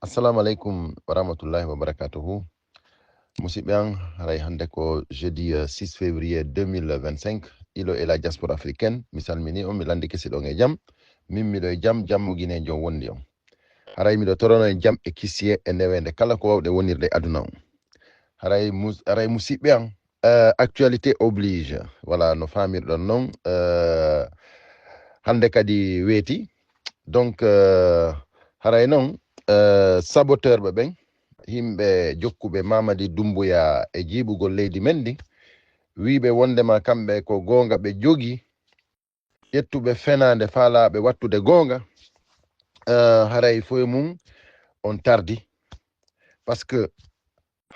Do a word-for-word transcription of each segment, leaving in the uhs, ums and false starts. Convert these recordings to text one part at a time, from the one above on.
Assalamu alaikum wa rahmatullahi wa barakatuhu. Musidɓe an, haray hannde ko jeudi, euh, six février deux mille vingt-cinq. Ilo e la diaspora africaine, mi salmini on, mi landike si ɗon e jam. Min miɗo e jam, jam mo Guinée jom wondi on. Haray miɗo torono e jam e kisiye e newende kala ko wawɗe wonirde aduna on. Haray mus-, haray musidɓe an, euh, actualité oblige. Voilà, no faamirɗon non, euh, hannde kadi weeti. Donc, euh, haray non, euh, saboteur ɓe ɓen, yimɓe jokkuɓe Mamadi Doumbouya e jiiɓugol leydi men ndin, wiiɓe wondema kamɓe ko goonga ɓe jogi, ƴettuɓe fenaande faalaaɓe wattude goonga, euh, haray foye mum on tardi. Parce que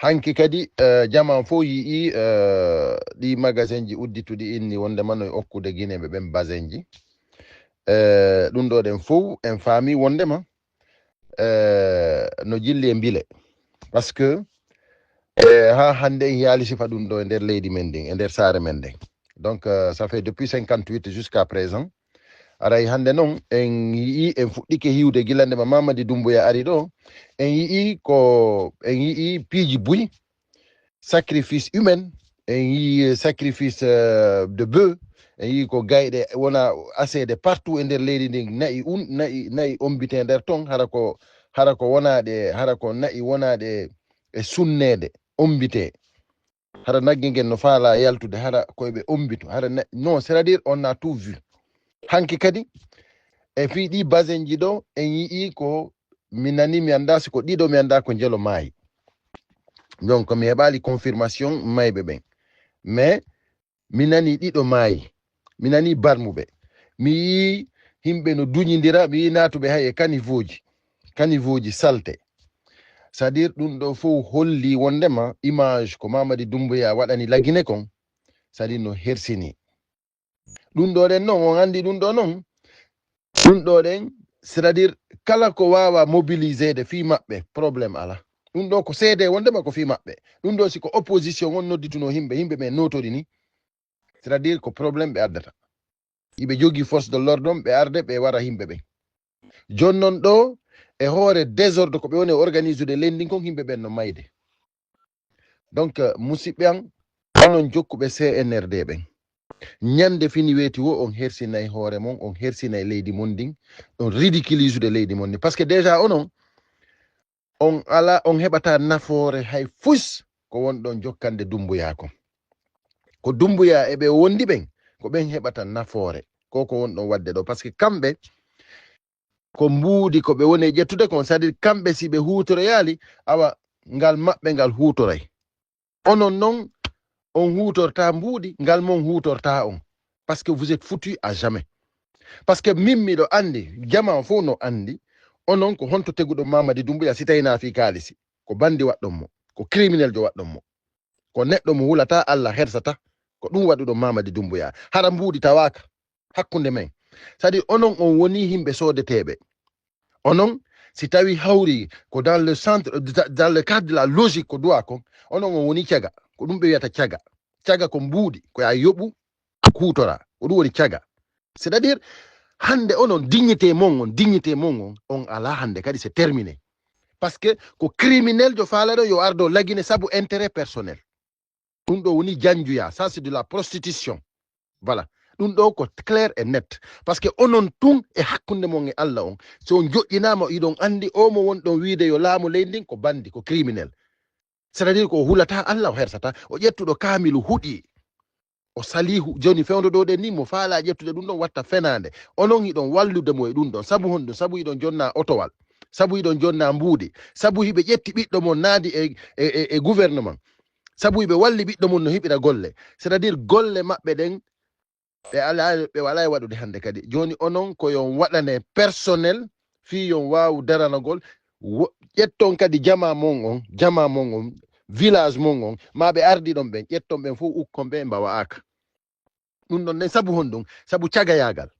hanki kadi, euh, jaman fof yi'i, euh, ɗi magasin ji uddituɗi inni wondema no e okkude Guinée ɓe ɓen basin ji. Euh, ɗum ɗo ɗen fof en faami wondema, euh, no jilli e mbile. Parce que, euh, ha hannde en yaali sifa ɗum ɗo e nder leydi men ndin, e nder saare men nden. Donc, euh, ça fait depuis cinquante-huit jusqu'à présent. Haray hannde non, en yi'i, en fuɗɗike hiwde gila ndema Mamadi Doumbouya ari ɗo. En yi'i ko, en yi'i piiji buy, sacrifice humain, en yi'i sacrifice, euh, de bœuf, en yi'i ko gayɗe wona asede partout e nder leydi ndin, na'i un, na'i, na'i ombite nder ton, hara ko, hara ko wonaɗe, hara ko na'i wonaɗe e sunneede, ombite. Hara nagge ngen no faala yaltude, hara ko eɓe ombito, hara na-, non, c'est-à-dire on a tout vu. Hanki kadi, e fii ɗi basin ji ɗo, en yi'i ko mi nani, mi annda si ko ɗiɗo, mi annda ko njelo maayi. Donc, mi heɓaali confirmation mayɓe ɓen. Mais, mi nani ɗiɗo maayi. Mi nani barmuɓe. Mi yii yimɓe no duñindira, mi yii naatuɓe hay e kanivuuji, kanivuuji salte. C'est-à-dire, ɗum ɗo fof holli wondema image ko Mamadi Doumbouya waɗani Lagine kon, c'est-à-dire no hersini. Ɗum ɗo ɗen non, on anndi ɗum ɗo non. Ɗum ɗo ɗen, c'est-à-dire, kala ko waawa mobiliser de fii maɓɓe, problème ala. Ɗum ɗo ko seede wondema ko fii maɓɓe. Ɗum ɗo si ko opposition on noddituno yimɓe, yimɓe ɓen notori ni. C'est-à-dire ko problème ɓe addata. Iɓe jogii force de l'ordre on, ɓe arde, ɓe wara yimɓe ɓen. Jooni non ɗo, e hoore désordre ko ɓe woni e organisude leydi ndin kon, yimɓe ɓen no mayde. Donc, euh, musidɓe an, onon jokkuɓe C N R D ɓen, ñande fini weeti wo on hersinay hoore mon, on hersinay leydi mon ndin, on ridiculisude leydi mon ndin. Parce que déjà onon, on ala, on heɓata nafoore hay fus ko wonɗon jokkande Dumbuya kon. Ko Dumbuya e ɓe wondi ɓen, ko ɓen heɓata nafoore ko, ko wonɗon waɗde ɗo. Parce que kamɓe, ko mbuuɗi ko ɓe woni e ƴettude kon, c'est-à-dire kamɓe si ɓe huutoroyaali, awa ngal maɓɓe ngal huutoray. Onon non, on huutorta mbuuɗi, ngal mon huutorta on. Parce que vous êtes foutus à jamais. Parce que min miɗo anndi, jamaa fof no anndi, onon ko honto teguɗon Mamadi Dumbuya si tawi na fii kaalisi? Ko bandi waɗɗon mo, ko criminel jo waɗɗon mo. Ko neɗɗo mo hulata Allah hersata, ko ɗum waɗuɗon Mamadi Dumbuya. Hara mbuuɗi tawaaka hakkunde men. C'est-à-dire onon on woni yimɓe soodeteeɓe. Onon, si tawi hawri ko dans le centre, dans le cadre de la logique ko duwa kon, onon on woni caga. Ko ɗum ɓe wiyata caga. Caga ko mbuuɗi, ko yaa yoɓu, huutora. Ko ɗum woni caga. C'est-à-dire, hannde onon dignité mon on, dignité mon on, on alaa hannde kadi c'est terminé. Parce que ko criminel jo faalaɗo yo ardo Lagine sabu intérêt personnel. Ɗum ɗo woni janjuya, ça c'est de la prostitution. Voilà. Ɗum ɗo ko clair et net. Parce que onon tun e hakkunde mon e Allah on, so on joƴƴinaama, iɗon anndi o mo wonɗon wiide yo laamu leydi ndin ko bandi, ko criminel. C'est-à-dire ko o hulata Allah, o hersata, o ƴettuɗo kaamilu huɗi. O salihu, jooni fewndo ɗo ɗen ni, mo faala ƴettude ɗum ɗon watta fenaande. Onon hiɗon wallude mo e ɗum ɗon. Sabu honɗum? Sabu hiɗon jonna otowal. Sabu hiɗon jonna mbuuɗi. Sabu hiɓe ƴetti ɓiɗɗo mon naadi e, e, e, e gouvernement. Sabu hiɓe walli ɓiɗɗo mon no hiɓira golle. C'est-à-dire golle maɓɓe ɗen, ɓe alaa, ɓe walaa e waɗude hannde kadi. Jooni onon ko yon waɗane personnel, fii yon waawu daranagol, wo-, ƴetton kadi jamaa mon on, jamaa mon on, village mon on, maa ɓe ardi ɗon ɓen, ƴetton ɓen fof ukkon ɓe, mbawa'aaka. Ɗum ɗon nden sabu honɗum? Sabu cagayaagal.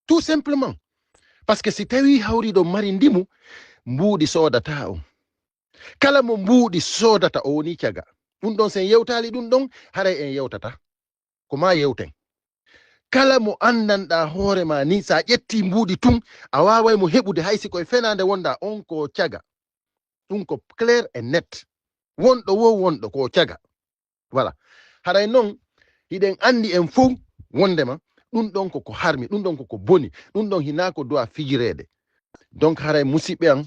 Tout simplement. Parce que si tawii hawriiɗo mari ndimu, mbuuɗi soodata on. Kala mo mbuuɗi soodata, o woni caga. Ɗum ɗon, sen yewtaali ɗum ɗon, haray en yewtata. Ko maa yewten. Kala mo anndanɗaa hoore maa ni, so a ƴettii mbuuɗi tun, a waaway mo heɓude, hay si koye fenaande wonɗaa, on ko caga. Ɗum ko clair et net. Wonɗo wo wonɗo ko caga. Voilà. Haray noon, hiɗen anndi en fof wondema ɗum ɗon koko harmi, ɗum ɗon koko boni, ɗum ɗon hinaa ko duwa fijireede. Donc haray musidɓe an,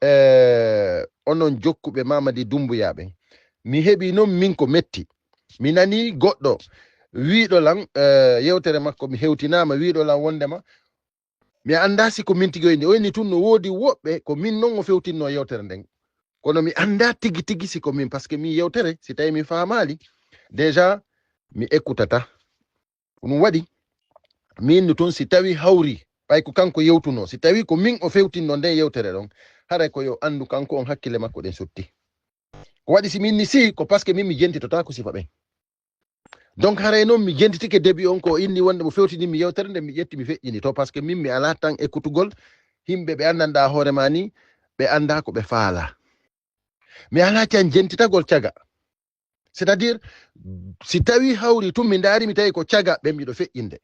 eh, onon jokkuɓe Mamadi Doumbouya ɓen, mi heɓi noon min ko metti. Mi nani goɗɗo wiiɗo lan, eh, yewtere makko mi hewtinaama, wiiɗo lan wondema mi anndaa si ko min tigi o inni. O inni tun no woodi woɓɓe ko min non o fewtinno yewtere nden. Kono mi anndaa tigi tigi si ko min, parce que min yewtere, si tawi mi faamaali, déjà mi ekkutata. Ko ɗum waɗi, min no tun si tawi hawri, ɓay ko kanko yewtuno, si tawi ko min o fewtinno nden yewtere ɗon, haray ko yo anndu kanko on hakkille makko ɗen sotti. Ko waɗi si min ni si, ko parce que min mi jentitotaako sifa ɓen. Donc haray noon mi jentitike début on ko inni wonde mo fewtinimmi yewtere nde mi ƴetti mi feƴƴini to, parce que min mi alaa tan ekkutugol yimɓe ɓe anndanɗaa hoore ma ni, ɓe anndaa ko ɓe faalaa. Mi alaa tan jentitagol caga. C'est-à-dire, si tawi hawri tun mi ndaari mi tawi ko caga ɓe miɗo feƴƴinde.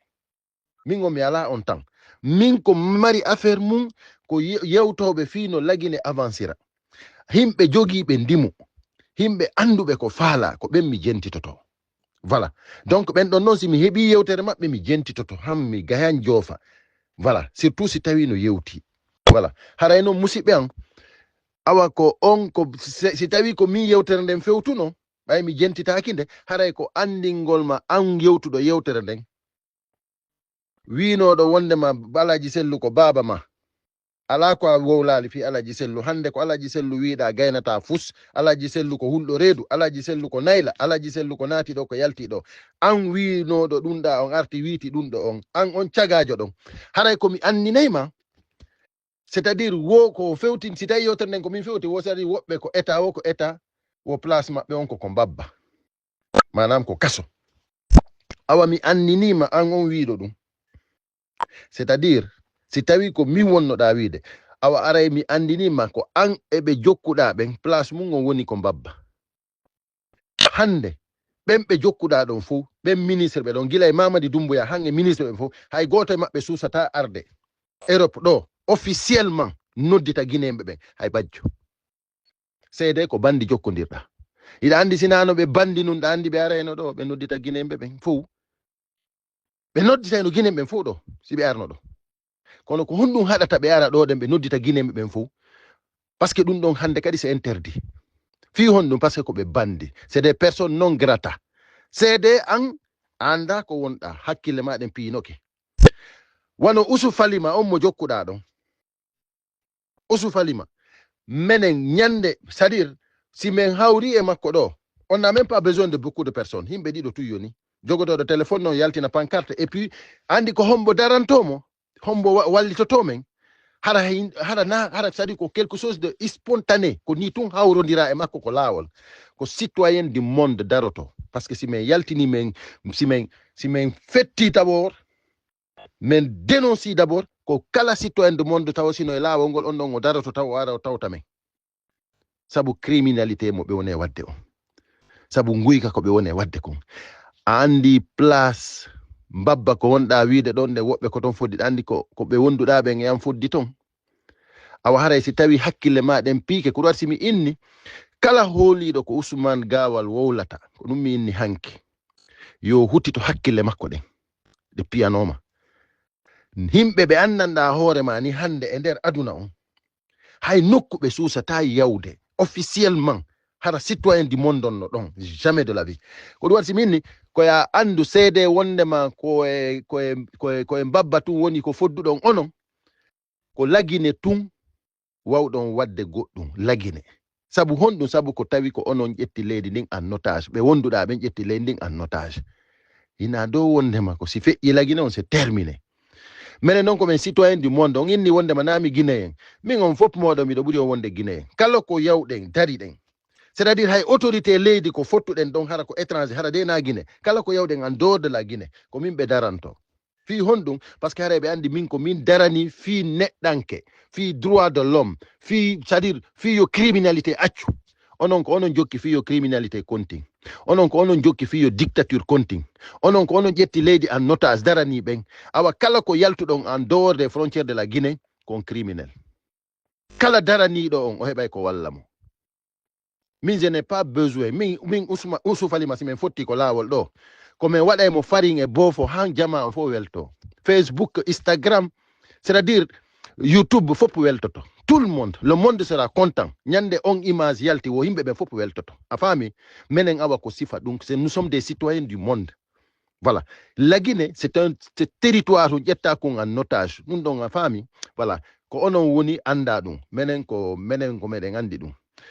Min on mi alaa on tan. Min ko mari affaire mum ko ye-, yewtooɓe fii no Lagine avancira. Yimɓe jogiiɓe ndimu, yimɓe annduɓe ko faalaa, ko ɓen mi jentitoto. Voilà. Donc ɓen ɗon noon si mi heɓii yewtere maɓɓe mi jentitoto, han mi gayan joofa. Voilà. Surtout si tawi no yewti. Voilà. Haray noon musidɓe an, awa ko on ko si, si tawi ko min yewtere nden fewtuno, ɓay mi jentitaaki nde, haray ko anndingol ma an yewtuɗo yewtere nden. Wiinooɗo wondema Alaaji Sellu ko baaba ma. Alaa ko a wowlaali fii Alaaji Sellu. Hannde ko Alaaji Sellu wiiɗaa gaynataa fus. Alaaji Sellu ko hulɗo reedu. Alaaji Sellu ko nayla. Alaaji Sellu ko naati ɗo, ko yalti ɗo. An wiinooɗo ɗum ɗaa on arti wiiti ɗum ɗo on. An on cagaajo ɗon. Haray ko mi anninay ma. C'est-à-dire, wo ko fewtin, si tawi yewtere nden ko min fewti, wo c'est-à-dire woɓɓe ko état, wo ko état, wo place maɓɓe on ko ko mbabba. Maanaam ko kaso. Awa mi anndiniima an on wiiɗo ɗum. C'est-à-dire, si tawi ko min wonnoɗaa wiide, awa aray mi anndiniima ko an e ɓe jokkuɗaa ɓen, place mum on woni ko mbabba. Hannde, ɓen ɓe jokkuɗaa ɗon fof, ɓen ministre ɓe ɗon, gila e Mamadi Doumbouya, han e ministre ɓen fof, hay gooto e maɓɓe suusataa arde Europe ɗo, officiellement, noddita Guinéen ɓe ɓen, hay bajjo. Seede ko bandi jokkondirɗa. Hiɗa anndi sinaa no ɓe bandi nun, ɗa anndi ɓe arayno ɗo, ɓe noddita Guinéen ɓe ɓen fof. Ɓe nodditayno Guinéen ɓen fof ɗo, si ɓe arno ɗo. Kono ko honɗum haɗata ɓe ara ɗo ɗen, ɓe noddita Guinéen ɓe ɓen fof? Parce que ɗum ɗon hannde kadi c'est interdit. Fii honɗum? Parce que ko ɓe bandi. C'est des personnes non grata. Seede an, a anndaa ko wonɗaa, hakkille ma ɗen piinoke. Wano Usu Falima on mo jokkuɗaa ɗon. Usu Falima. Menen ñande, c'est-à-dire, si men hawri e makko ɗo, on n'a même pas besoin de beaucoup de personnes. Yimɓe ɗiɗo tun yoni. Jogotooɗo téléphone non yaltina pancarte. Et puis, anndi ko hombo daranto mo, hombo wa-, wallitoto men. Hara hin-, hara na, hara c'est-à-dire ko quelque chose de spontané. Ko ni tun hawrondira e makko ko laawol. Ko citoyen du monde daroto. Parce que si men yaltini men, si men, si men fetti d'abord, men dénonce d'abord ko kala citoyen du monde taw sino e laawol ngol on ɗon o daroto taw o ara o tawta men. Sabu criminalité mo ɓe woni e waɗde on. Sabu nguyka ko ɓe woni e waɗde kon. A anndi place mbabba ko wonɗaa wiide ɗon nde woɓɓe ko ton foddi, ɗa anndi ko, ko ɓe wonduɗaa ɓen e an foddi ton. Awa haray si tawi hakkille ma ɗen piike, ko ɗum waɗi si mi inni, kala hooliiɗo ko Ousmane Gawal wowlata, ko ɗum mi inni hanki. Yo hutito hakkille makko ɗen, ɗe piyanooma. Yimɓe ɓe anndanɗaa hoore ma ni hannde e nder aduna on, hay nokku ɓe suusataa yawde officiellement, hara citoyen du monde on no ɗon, jamais de la vie. Ko ɗum waɗi si mi inni, ko ya anndu seede wondema ko e, ko e, ko e, ko e mbabba tun woni ko fodduɗon onon, ko Lagine tun wawɗon waɗde goɗɗum, Lagine. Sabu honɗum? Sabu ko tawi ko onon ƴetti leydi ndin en otage, ɓe wonduɗaa ɓen ƴetti leydi ndin en otage. Hina dow wondema ko si feƴƴi Lagine on, c'est terminé. Menen non ko men citoyen du monde, on inni wondema naa mi Guinéen. Min on fof mooɗon miɗo ɓuri on wonde Guinéen. Kala ko yawɗen, dariɗen. C'est-à-dire hay autorité leydi ko fottuɗen ɗon hara ko étranger, hara de na Guinée. Kala ko yawɗen en dehors de la Guinée, ko min ɓe daranto. Fii honɗum? Parce que haray ɓe anndi min ko min darani fii neɗɗanke, fii droit de l'homme, fii, c'est-à-dire fii yo criminalité accu. Onon ko onon jokki fii yo criminalité continue. Onon ko onon jokki fii yo dictature continue. Onon ko onon ƴetti leydi en otage darani ɓen. Awa kala ko yaltuɗon en dehors des frontières de la Guinée, ko on criminel. Kala daraniiɗo on, o heɓay ko walla mo. Min, je n'ai pas besoin. Min, min Usma, Usu Falima, si min fotti ko laawol ɗo, ko min waɗay mo farin e boofo, han jamaa o fof welto. Facebook, Instagram, c'est-à-dire YouTube, fof weltoto. Tout le monde, le monde sera content. Ñande on image yalti, wo yimɓe ɓen fof weltoto. A faami? Menen awa ko sifa ɗum, c'est, nous sommes des citoyens du monde. Voilà. La Guinée, c'est un, c'est territoire to ƴetta kon en otage. Ɗum ɗon, a faami? Voilà. Ko onon woni annda ɗum. Menen ko, menen ko meɗen anndi ɗum.